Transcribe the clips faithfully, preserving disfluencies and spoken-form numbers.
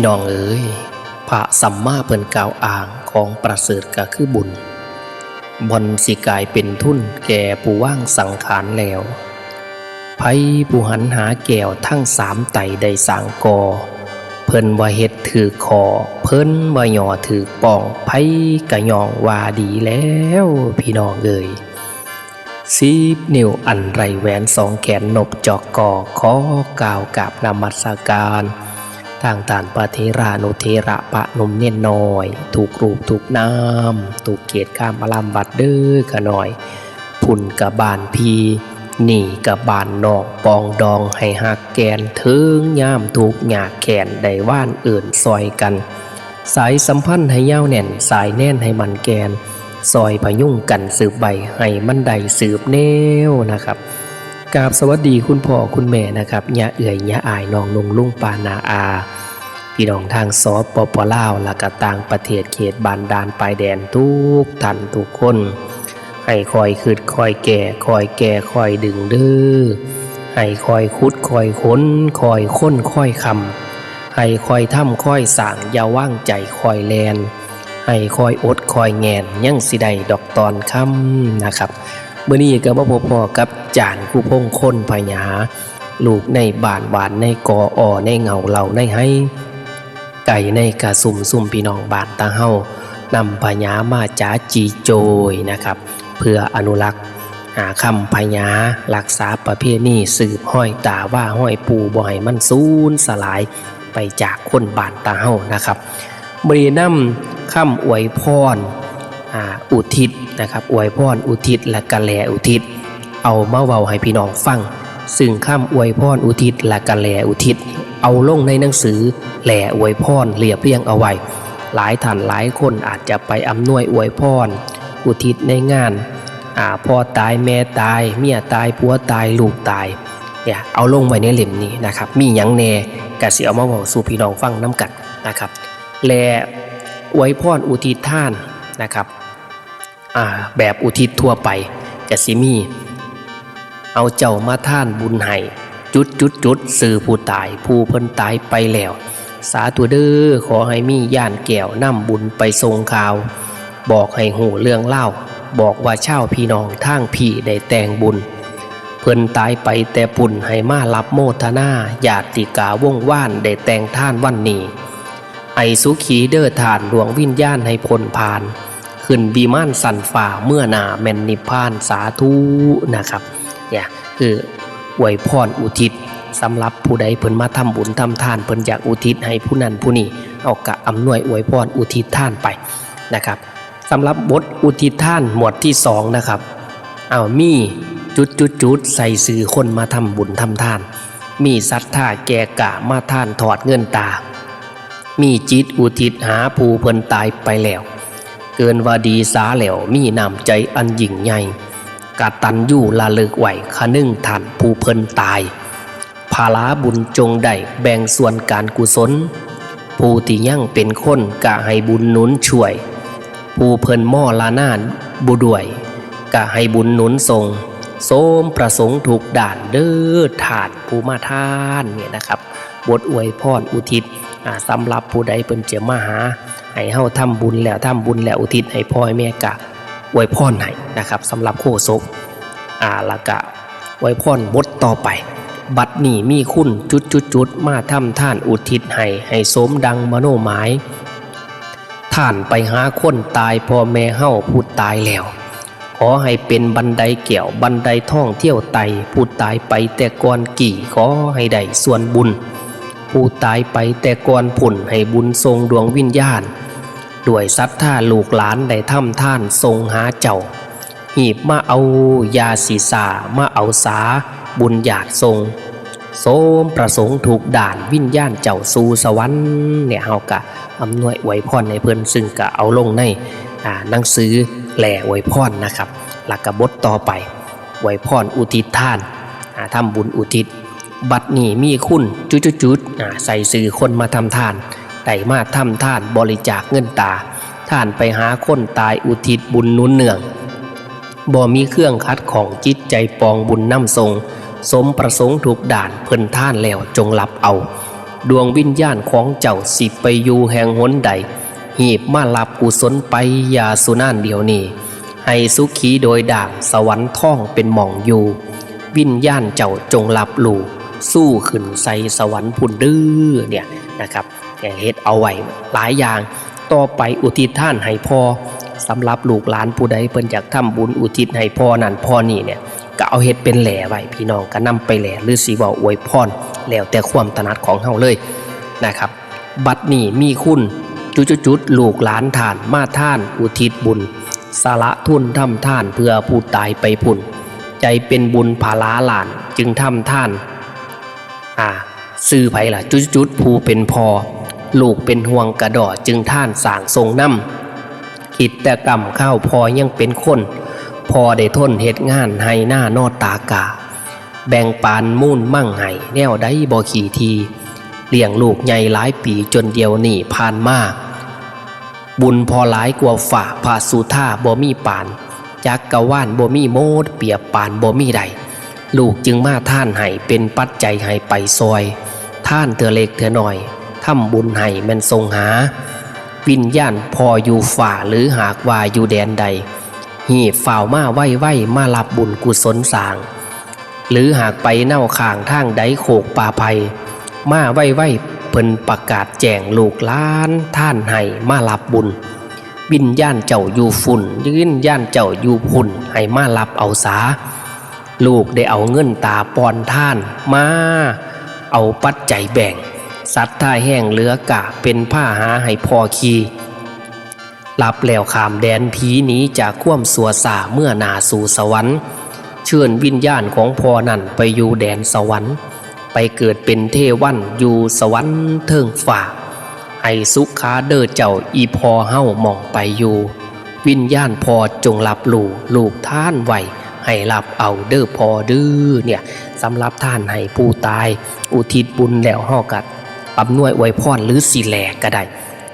พี่น้องเอ๋ย พระสัมมาเพิ่นกล่าวอ้างของประเสริฐก็คือบุญ บ่อนสิกลายเป็นทุนแก่ผู้วางสังขารแล้ว ไผผู้หันหาแก้วทั้งสามไตรได้สร้างก่อ เพิ่นว่าเฮ็ดถืกข้อ เพิ่นว่าย่อถืกป้อง ไผก็ย่องว่าดีแล้ว พี่น้องเอ๋ย สิบนิ้วอันไร้แหวนสองแขนนบจอกกอ ขอกล่าวกราบนมัสการ ทางต้านพระเถรานุเถระพระหนุ่มเณรน้อย ทุกรูปทุกนาม ทุกเขตคามอารามวัดเด้อข้าน้อย พุ้นกะบ้านพี่ นี่กะบ้านน้อง ปองดองให้ฮักแก่น เถิงยามทุกข์ยากแค้น ได้หว่านเอิ้นซ่อยกัน สายสัมพันธ์ให้ยาวแน่น สายแนนให้มั่นแก่น ซ่อยพยุงกันสืบไป ให้มันได้สืบแนวนะครับ กราบสวัสดีคุณพ่อคุณแม่นะครับ ญาเอื้อยญาอ้าย น้องนุ่งลุงป้าน้าอา พี่น้องทาง สปป ลาว และก็ต่างประเทศ เขตบ้านด่านปายแดน ทุกท่านทุกคน ให้คอยคิดคอยแก้ คอยแก้คอยดึงเด้อ ให้คอยขุดคอยค้น คอยค้นคอยค้ำ ให้คอยทำคอยสร้าง อย่าวางใจคอยแล่น ให้คอยอดคอยแงน ยังสิได้ดอกตอนคำนะครับ มื้อนี้ก็มาพบพ้อกับจารย์ครูพงษ์ คนพญา ลูกในบ้าน หว่านในกอ อ่อในเหง้า เหล่าในไฮ ไก่ในกะซุ่ม ซุ่มพี่น้องบ้านตาเฮา นำพญามาจ๋าจีโจยนะครับ เพื่ออนุรักษ์ อ่า คำพญา รักษาประเพณี สืบฮอยตาว่าฮอยปู่ บ่ให้มันสูญสลายไปจากคนบ้านตาเฮานะครับ มื้อนี้นำคำอวยพร อ่า อุทิศนะครับ อวยพรอุทิศ และกะแหล่อุทิศ เอามาเว้าให้พี่น้องฟัง ซึ่งคำอวยพรอุทิศ และกะแหล่อุทิศ เอาลงในหนังสือแหล่อวยพรเรียบเรียงเอาไว้ หลายท่านหลายคนอาจจะไปอำนวยอวยพร อุทิศในงาน อ่า พ่อตายแม่ตาย เมียตายผัวตายลูกตาย เนี่ย เอาลงไว้ในเล่มนี้นะครับ มีหยังแหน่ กะสิเอามาเว้าสู่พี่น้องฟังนำกันนะครับ แหล่อวยพรอุทิศทานนะครับ อ่า แบบอุทิศทั่วไปกะสิมี เอาเจ้ามาทานบุญให้ จุดจุดจุด ซื่อผู้ตาย ผู้เพิ่นตายไปแล้ว สาธุเด้อ ขอให้มีญาณแก้วนำบุญไปส่งข่าว บอกให้ฮู้เรื่องราว บอกว่าชาวพี่น้องทางพี้ได้แต่งบุญ เพิ่นตายไปแต่ปุ้น ให้มารับโมทนา ญาติกาวงวานได้แต่งทานวันนี้ ไอ้สุขีเด้อท่าน ดวงวิญญาณให้พ้นผ่าน ขึ้นวิมานสันฟ้า เมือหน้าแม่นนิพพาน สาธุนะครับ เนี่ย คืออวยพรอุทิศ สำหรับผู้ใดเพิ่นมาทำบุญทำทาน เพิ่นอยากอุทิศให้ผู้นั้นผู้นี้ เอากะอำนวยอวยพรอุทิศทานไปนะครับ สำหรับบทอุทิศทานหมวดที่สองนะครับ เอามีจุดจุดจุด ใส่ชื่อคนมาทำบุญทำทาน มีศรัทธาแก่กล้ามาทานทอดเงินตา มีจิตอุทิศหาผู้เพิ่นตายไปแล้ว เกินว่าดีสาแล้ว มีน้ำใจอันยิ่งใหญ่ กตัญญูระลึกไว้ คะนึงท่านผู้เพิ่นตาย ผลาบุญจงได้แบ่งส่วนการกุศล ผู้ที่ยังเป็นคนกะให้บุญหนุนช่วย ผู้เพิ่นมรณาบุด้วย กะให้บุญหนุนส่ง สมประสงค์ทุกด้านเด้อท่านผู้มาทาน เนี่ยนะครับ บทอวยพรอุทิศ อ่า สำหรับผู้ใดเพิ่นจะมาหา ให้เฮาทำบุญแล้ว ทำบุญแล้วอุทิศให้พ่อให้แม่ กะอวยพรให้นะครับ สำหรับโฆษก อ่า แล้วกะอวยพรบทต่อไป บัดนี้มีคุณจุดจุดจุด มาทำทานอุทิศให้ ให้สมดังมโนหมาย ท่านไปหาคนตาย พ่อแม่เฮาผู้ตายแล้ว ขอให้เป็นบันไดแก้วบันไดทองเที่ยวไต่ ผู้ตายไปแต่ก่อนกี้ ขอให้ได้ส่วนบุญ ผู้ตายไปแต่ก่อนพุ้น ให้บุญส่งดวงวิญญาณ ด้วยศรัทธาลูกหลานได้ทำทานส่งหาเจ้า หีบมาเอา อย่าสิซ้า มาเอาสา บุญญาติส่ง สมประสงค์ทุกด้าน วิญญาณเจ้าสู่สวรรค์ เนี่ย เฮากะอำนวยอวยพรให้เพิ่น ซึ่งกะเอาลงใน อ่า หนังสือแหล่อวยพรนะครับ แล้วกะบทต่อไป อวยพรอุทิศทาน อ่า ทำบุญอุทิศ บัดนี้มีคุณจุดจุดจุด อ่า ใส่ชื่อคนมาทำทาน ได้มาทำทานบริจาคเงินตา ท่านไปหาคนตายอุทิศบุญหนุนเนือง บ่มีเครื่องขัดข้อง จิตใจปองบุญนำส่ง สมประสงค์ทุกด้าน เพิ่นทานแล้วจงรับเอา ดวงวิญญาณของเจ้าสิไปอยู่แห่งหนใด หีบมารับกุศลไป อย่าสุนานเดี๋ยวนี้ ให้สุขีโดยด่าง สวรรค์ทองเป็นหม่องอยู่ วิญญาณเจ้าจงรับรู้ สู้ขึ้นใส่สวรรค์พุ้นเด้อ เนี่ยนะครับ เฮ็ดเอาไว้หลายอย่าง ต่อไปอุทิศทานให้พ่อ สำหรับลูกหลานผู้ใดเพิ่นอยากทำบุญอุทิศให้พ่อนั่นพ่อนี่เนี่ย ก็เอาเฮ็ดเป็นแหล่ไว้ พี่น้องก็นำไปแหล่ หรือสิเว้าอวยพร แล้วแต่ความถนัดของเฮาเลยนะครับ บัดนี้มีคุณ จุดจุดจุด ลูกหลานท่านมาทานอุทิศบุญ สละทุนทำทานเพื่อผู้ตายไปพุ้น ใจเป็นบุญผาลาล้านจึงทำทาน อ่า ซื่อไผล่ะ จุดจุดจุด ผู้เป็นพ่อ ลูกเป็นห่วงกะด้อจึงทานสร้างส่งนำ กิจกรรมคาวพ่อยังเป็นคน พ่อได้ทนเฮ็ดงานไฮ่นานอตากา แบ่งปานมูลมั่งให้แนวใดบ่ขี้ที เลี้ยงลูกใหญ่หลายปีจนเดี๋ยวนี้ผ่านมา บุญพ่อหลายกว่าฟ้า พระสุธาบ่มีปาน จักกะวาลบ่มีหมด เปรียบปานบ่มีได้ ลูกจึงมาทานให้เป็นปัจจัยให้ไปซอย ทานเทื่อเล็กเทื่อน้อย ทำบุญให้แม่นส่งหา วิญญาณพ่ออยู่ฟ้าหรือหากว่าอยู่แดนใด หีบฟ้าวมาไวๆ มารับบุญกุศลสร้าง หรือหากไปเนาข้างทางใดโคกป่าไผ่ มาไวๆ เพิ่นประกาศแจ้งลูกหลานทานให้มารับบุญ วิญญาณเจ้าอยู่พุ้น วิญญาณเจ้าอยู่พุ้น ให้มารับเอาสา ลูกได้เอาเงินตาปอนทานมา เอาปัจจัยแบ่ง ศรัทธาแห้งเหลือกะเป็นพาหาให้พ่อขี่ รับแล้วข้ามแดนผีหนีจากความชั่วช้าเมื่อหน้าสู่สวรรค์ เชิญวิญญาณของพ่อนั่นไปอยู่แดนสวรรค์ ไปเกิดเป็นเทวันอยู่สวรรค์เทิงฟ้า ให้สุขาเด้อเจ้าอีพ่อเฮาหม่องไปอยู่ วิญญาณพ่อจงรับรู้ ลูกทานไว้ให้รับเอาเด้อพ่อเด้อ เนี่ย สำหรับทานให้ผู้ตาย อุทิศบุญแล้วเฮาก็อำนวยอวยพรหรือสิแหล่ก็ได้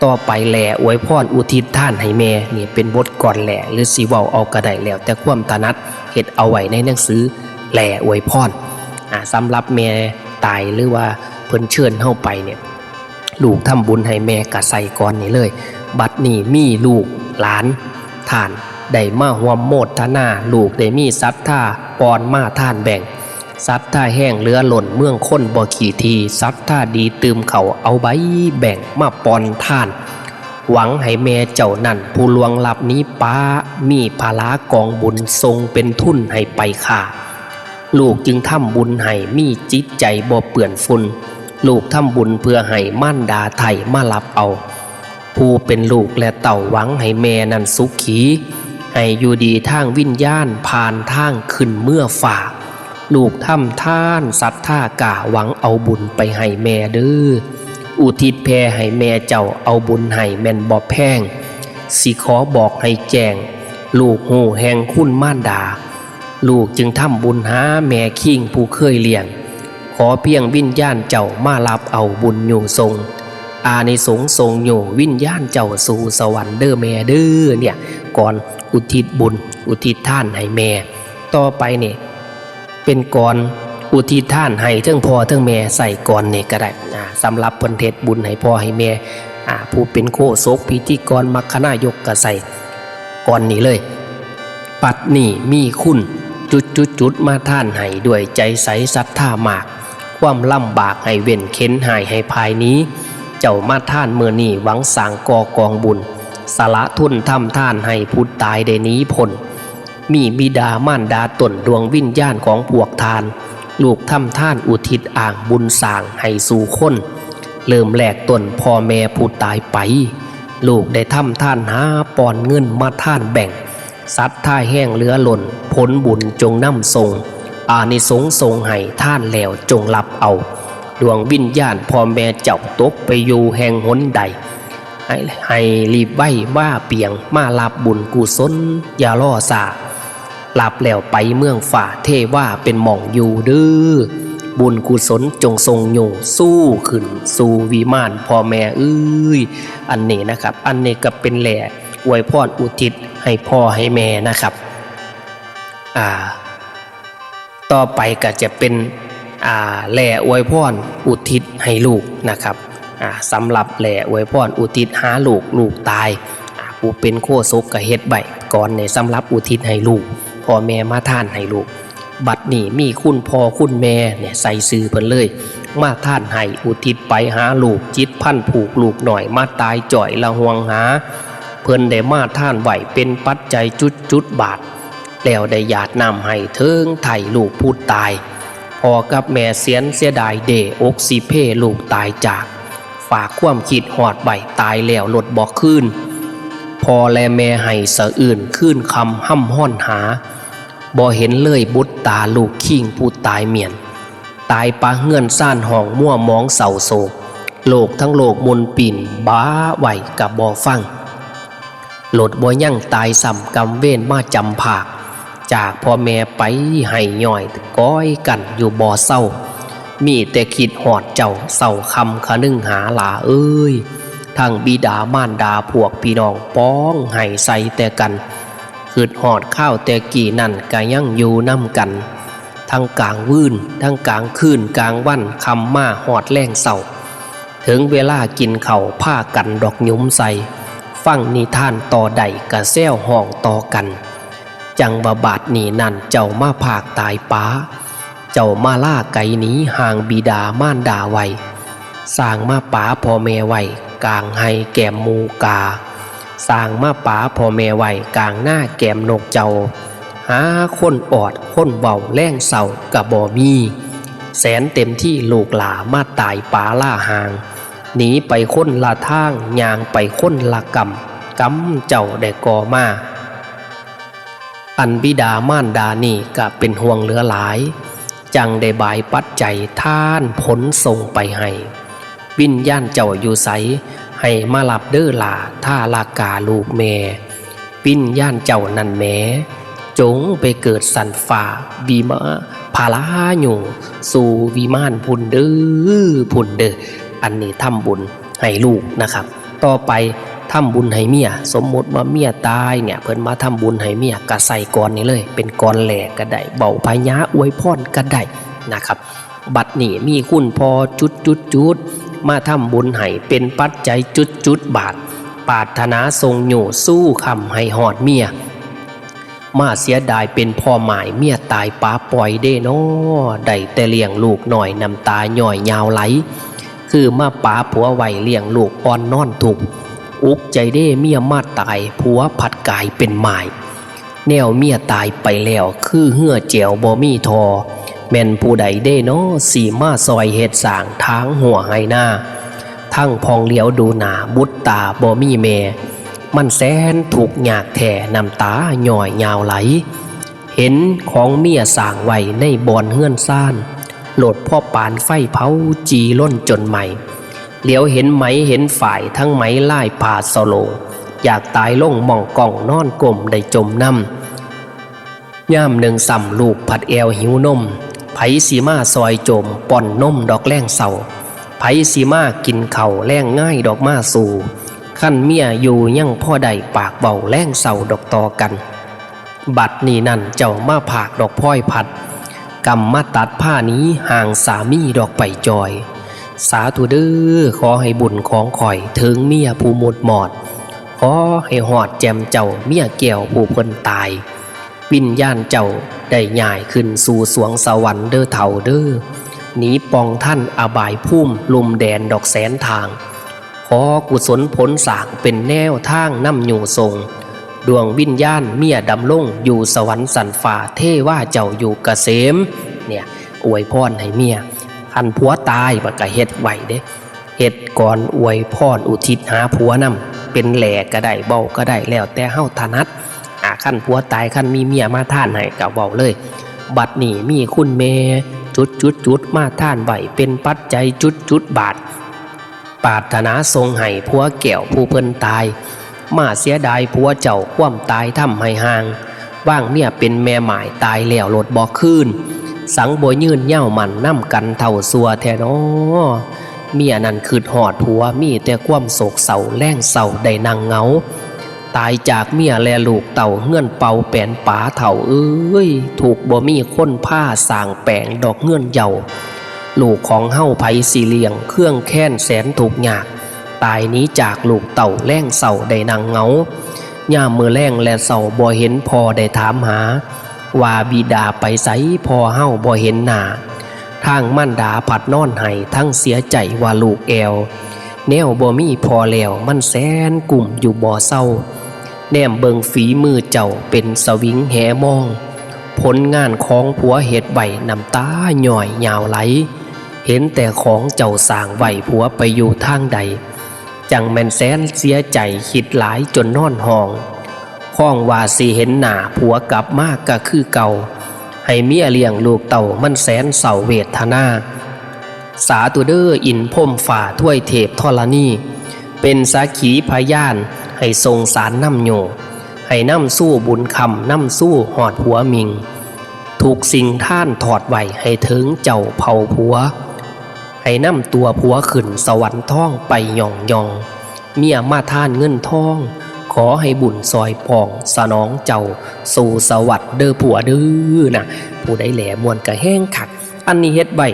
ต่อไปแหล่อวยพรอุทิศทานให้แม่ นี่เป็นบทกลอนแหล่ หรือสิเว้าเอาก็ได้ แล้วแต่ความถนัด เฮ็ดเอาไว้ในหนังสือแหล่อวยพร อ่า สำหรับแม่ตายหรือว่าเพิ่นเชิญเฮาไปเนี่ย ลูกทำบุญให้แม่ก็ใส่กลอนนี้เลย บัดนี้มีลูกหลานท่านได้มาร่วมโมทนา ลูกได้มีศรัทธาปอนมาทานแบ่ง ศรัทธาแห้งเหลือล้นเมืองคนบ่ขี้ที ศรัทธาดีตื่มเข้าเอาใบแบ่งมาปอนทาน หวังให้แม่เจ้านั้นผู้ล่วงลับนี้ปา มีผลากองบุญส่งเป็นทุนให้ไปข้า ลูกจึงทำบุญให้มีจิตใจบ่เปื้อนฝุ่น ลูกทำบุญเพื่อให้มารดาไถ่มารับเอา ผู้เป็นลูกและเต้าหวังให้แม่นั้นสุขี ให้อยู่ดีทางวิญญาณผ่านทางขึ้นเมือฟ้า ลูกทำทานศรัทธากล้าหวังเอาบุญไปให้แม่เด้อ อุทิศแผ่ให้แม่เจ้าเอาบุญให้แม่นบ่แพง สิขอบอกให้แจ้ง ลูกฮู้แห่งคุณมารดา ลูกจึงทำบุญหาแม่คิงผู้เคยเลี้ยง ขอเพียงวิญญาณเจ้ามารับเอาบุญอยู่ส่ง อานิสงส์ส่งอยู่วิญญาณเจ้าสู่สวรรค์เด้อแม่เด้อ เนี่ย กลอนอุทิศบุญ อุทิศทานให้แม่ ต่อไปนี่ เป็นกลอนอุทิศทานให้เทิงพ่อเทิงแม่ ใส่กลอนนี่ก็ได้ อ่า สำหรับเพิ่นเฮ็ดบุญให้พ่อให้แม่ อ่า ผู้เป็นโฆษกพิธีกรมัคคณายกก็ใส่กลอนนี้เลย บัดนี้มีคุณ จุดจุดจุด มาทานให้ด้วยใจใสศรัทธามาก ความลำบากให้เว้น เข็ญหายให้พายหนี เจ้ามาทานมื้อนี้หวังสร้างก่อกองบุญ สละทุนทำทานให้ผู้ตายได้หนีพ้น มีบิดามารดาตนดวงวิญญาณของพวกทาน ลูกทำทานอุทิศอ้างบุญสร้างให้สู่คน เริ่มแรกต้นพ่อแม่ผู้ตายไป ลูกได้ทำทานหาปอนเงินมาทานแบ่ง ศรัทธาแห้งเหลือล้น ผลบุญจงนำส่ง อานิสงส์ส่งให้ทานแล้วจงรับเอา ดวงวิญญาณพ่อแม่เจ้าตกไปอยู่แห่งหนใด ให้ ให้รีบไวว่าเปียงมารับบุญกุศล อย่ารอช้า รับแล้วไปเมืองฟ้าเทวาเป็นหม่องอยู่เด้อ บุญกุศลจงส่งอยู่สู้ขึ้นสู่วิมานพ่อแม่เอ้ย อันนี้นะครับ อันนี้ก็เป็นแหล่อวยพรอุทิศให้พ่อให้แม่นะครับ อ่า ต่อไปก็จะเป็น อ่าแหล่อวยพรอุทิศให้ลูกนะครับอ่าสำหรับแหล่อวยพรอุทิศหาลูก ลูกตายอ่าผู้เป็นโฆษกก็เฮ็ดไว้ก่อนในสำหรับอุทิศให้ลูก พ่อแม่มาทานให้ลูก บัดนี้มีคุณพ่อคุณแม่เนี่ยใส่ชื่อเพิ่นเลย มาทานให้อุทิศไปหาลูก จิตพันผูกลูกน้อยมาตายจ่อยละห่วงหา เพิ่นได้มาทานไว้เป็นปัจจัยจุดจุดบาท แล้วได้หยาดน้ำให้เถิงไถ่ลูกผู้ตาย พ่อกับแม่เสียนเสียดายเด้ อกสิเพลูกตายจาก ฝากความคิดฮอดไว้ตายแล้วลดบ่คืน พ่อและแม่ให้สะอื้นคืนคำห้ำฮ้อนหา บ่เห็นเลยบุตรตาลูกคิงผู้ตายเมียน ตายปะเฮือนซ่านห้องมัวหมองเศร้าโศก โลกทั้งโลกมุนปิ่นบ้าไว้กับบ่ฟัง หลดบ่ยังตายซ้ำกำเวรมาจำภาค จากพ่อแม่ไปให้ย่อยก้อยกันอยู่บ่เศร้า มีแต่คิดฮอดเจ้าเศร้าคำคะนึงหาหลาเอ้ย ทั้งบิดามารดาพวกพี่น้องป้องให้ใส่แต่กัน คิดฮอดข้าวแต่กี้นั่นก็ยังอยู่นำกัน ทั้งกลางวืน ทั้งกลางคืนกลางวันคำมาฮอดแลงเศร้า ถึงเวลากินข้าวพากันดอกหยุมใส่ ฟังนิทานต่อได้กะแซวฮ้องต่อกัน จังว่าบาดนี้นั่นเจ้ามาพากตายปา เจ้ามาลาไกลหนีห่างบิดามารดาไว้ สร้างมาปาพ่อแม่ไว้กลางไฮ่แกมหมู่กา สร้างมาปาพ่อแม่ไว้กลางนาแกมนกเจ้า หาคนออดคนเว้าแลงเศร้าก็บ่มี แสนเต็มที่ลูกหล้ามาตายปาล่าห่าง หนีไปคนละทางย่างไปคนละกำ กำเจ้าได้ก่อมา อันบิดามารดานี่ก็เป็นห่วงเหลือหลาย จั่งได้บายปัจจัยทานผลส่งไปให้ วิญญาณเจ้าอยู่ไส ให้มารับเด้อหล้า ทาลากาลูกแม่ วิญญาณเจ้านั่นแหม จงไปเกิดสันฟ้า วิมา พาลาอยู่สู่วิมานพุนเด้อ พุนเด้อ อันนี้ทำบุญให้ลูกนะครับ ต่อไปทำบุญให้เมีย สมมุติว่าเมียตายเนี่ย เพิ่นมาทำบุญให้เมีย ก็ใส่กลอนนี้เลย เป็นกลอนแหล่ก็ได้ เว้าพญาอวยพรก็ได้นะครับ บัดนี้มีคุณพ่อจุดจุดจุด มาทำบุญให้เป็นปัจจัยจุดจุดบาท ปรารถนาส่งอยู่สู้คำให้ฮอดเมีย มาเสียดายเป็นพ่อหมายเมียตายปาปล่อยเด้น้อ ได้แต่เลี้ยงลูกน้อยน้ำตาย้อยยาวไหล คือมาปาผัวไว้เลี้ยงลูกอ่อนนอนทุกข์ อุกใจเด้เมียมาตายผัวผัดกลายเป็นหมาย แนวเมียตายไปแล้วคือเฮือแจ๋วบ่มีท่อ แม่นผู้ใดเด้น้อสิมาซอยเฮ็ดสร้างทางหัวไฮนา ทั้งพองเหลียวดูหน้าบุตรตาบ่มีแม่ มันแสนทุกข์ยากแท้น้ำตาย้อยยาวไหล เห็นของเมียสร้างไว้ในบ่อนเฮือนซาน โลดพ่อปานไฟเผาจีล่นจนไหม้ เหลียวเห็นไหมเห็นฝ่ายทั้งไหมลายผ้าสโลง อยากตายลงหม่องก้องนอนก้มได้จมน้ำ ยามหนึ่งซ้ำลูกผัดแอวหิวนม ไผสิมาซอยโจมป้อนนมดอกแลงเศร้า ไผสิมากินข้าวแลงง่ายดอกมาสู่ คันเมียอยู่ยังพอได้ปากเว้าแลงเศร้าดอกต่อกัน บัดนี้นั่นเจ้ามาผากดอกพลอยพัด กำมาตัดผ้าหนีห่างสามีดอกไปจอย สาธุเด้อ ขอให้บุญของข่อยถึงเมียผู้หมดหมอด ขอให้ฮอดแจ่มเจ้าเมียแก้วผู้เพิ่นตาย วิญญาณเจ้าได้ย้ายขึ้นสู่สวงสวรรค์เด้อเฒ่าเด้อ หนีป่องทันอบายภูมิลุ่มแดนดอกแสนทาง ขอกุศลผลสร้างเป็นแนวทางนำอยู่ส่ง ดวงวิญญาณเมียดำรงอยู่สวรรค์สันฟ้าเทวาเจ้าอยู่เกษม เนี่ย อวยพรให้เมีย คันผัวตายมันก็เฮ็ดไว้เด้ เฮ็ดกลอนอวยพรอุทิศหาผัวนำ เป็นแหล่ก็ได้ เว้าก็ได้ แล้วแต่เฮาถนัด อ่า คันผัวตาย คันมีเมียมาทานให้ก็เว้าเลย บัดนี้มีคุณแม่ จุดจุดจุด มาทานไว้เป็นปัจจัยจุดจุดบาท ปรารถนาส่งให้ผัวแก้วผู้เพิ่นตาย มาเสียดายผัวเจ้าความตายทำให้ห่าง ว่างเมียเป็นแม่หมายตายแล้วลดบ่คืน สังบ่ยืนยาวมั่นนำกันเท่าซั่วแท้น้อ เมียนั่นคิดฮอดผัว มีแต่ความโศกเศร้าแลงเศร้าได้นั่งเหงา ตายจากเมียและลูกเต้า เฮือนเป่าแปนป๋าเฒ่าเอ้ย ทุกข์บ่มีคนพา สร้างแปงดอกเฮือนเยาว์ ลูกของเฮาไผสิเลี้ยง เคืองแค้นแสนทุกข์ยาก ตายหนีจากลูกเต้า แลงเซ้าได้นั่งเหงา ยามมื้อแลงและเซ้า บ่เห็นพ่อได้ถามหา ว่าบิดาไปไส พ่อเฮาบ่เห็นหน้า ทางมารดาผัดนอนไห้ ทั้งเสียใจว่าลูกแอ่ว แนวบ่มีพ่อแล้ว มันแสนกุ้มอยู่บ่เซา แนมเบิ่งฝีมือเจ้า เป็นสวิงแหมอง ผลงานของผัวเฮ็ดไว้ น้ำตาย้อยยาวไหล เห็นแต่ของเจ้าสร้างไว้ ผัวไปอยู่ทางใด จั่งแม่นแสนเสียใจ คิดหลายจนนอนฮ้อง คองว่าสิเห็นหน้า ผัวกลับมาก็คือเก่า ให้เมียเลี้ยงลูกเต้า มันแสนเศร้าเวทนา สาธุเด้ออินทร์พรหมฟ้า ทวยเทพธรณี เป็นสักขีพยาน ให้ส่งสารนำโย ให้นำสู่บุญคำ นำสู่ฮอดผัวมิง ทุกสิ่งทานทอดไว้ ให้เถิงเจ้าเผ่าผัว ให้นำตัวผัวขึ้นสวรรค์ทองไปย่องย่อง เมียมาทานเงินทอง ขอให้บุญซอยปอง สนองเจ้าสู่สวัสดิ์เด้อผัวเด้อนะ ผู้ใดแหล่ม่วนกะแฮงคัก อันนี้เฮ็ดไว้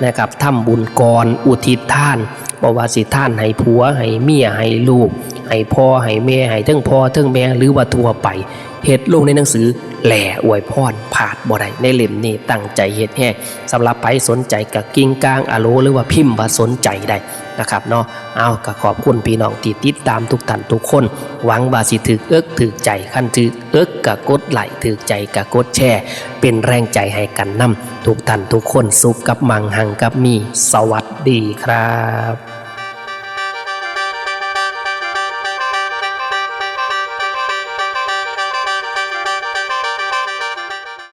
นะครับ ทำบุญก่อน อุทิศทาน บ่ว่าสิทานให้ผัว ให้เมีย ให้ลูก ให้พ่อ ให้แม่ ให้เทิงพ่อเทิงแม่ หรือว่าทั่วไป เฮ็ดลงในหนังสือแหล่อวยพร พลาดบ่ได้ ในเล่มนี้ตั้งใจเฮ็ดแฮง สำหรับไผสนใจก็กิ่งก้างอะโหล หรือว่าพิมพ์ว่าสนใจได้นะครับเนาะ เอา ก็ขอบคุณพี่น้องที่ติดตามทุกท่านทุกคน หวังว่าสิถืกเอิกถืกใจ คันถืกเอิกก็กดไลค์ ถืกใจก็กดแชร์ เป็นแรงใจให้กันนำ ทุกท่านทุกคน สุขกับมั่ง หังกับมี สวัสดีครับ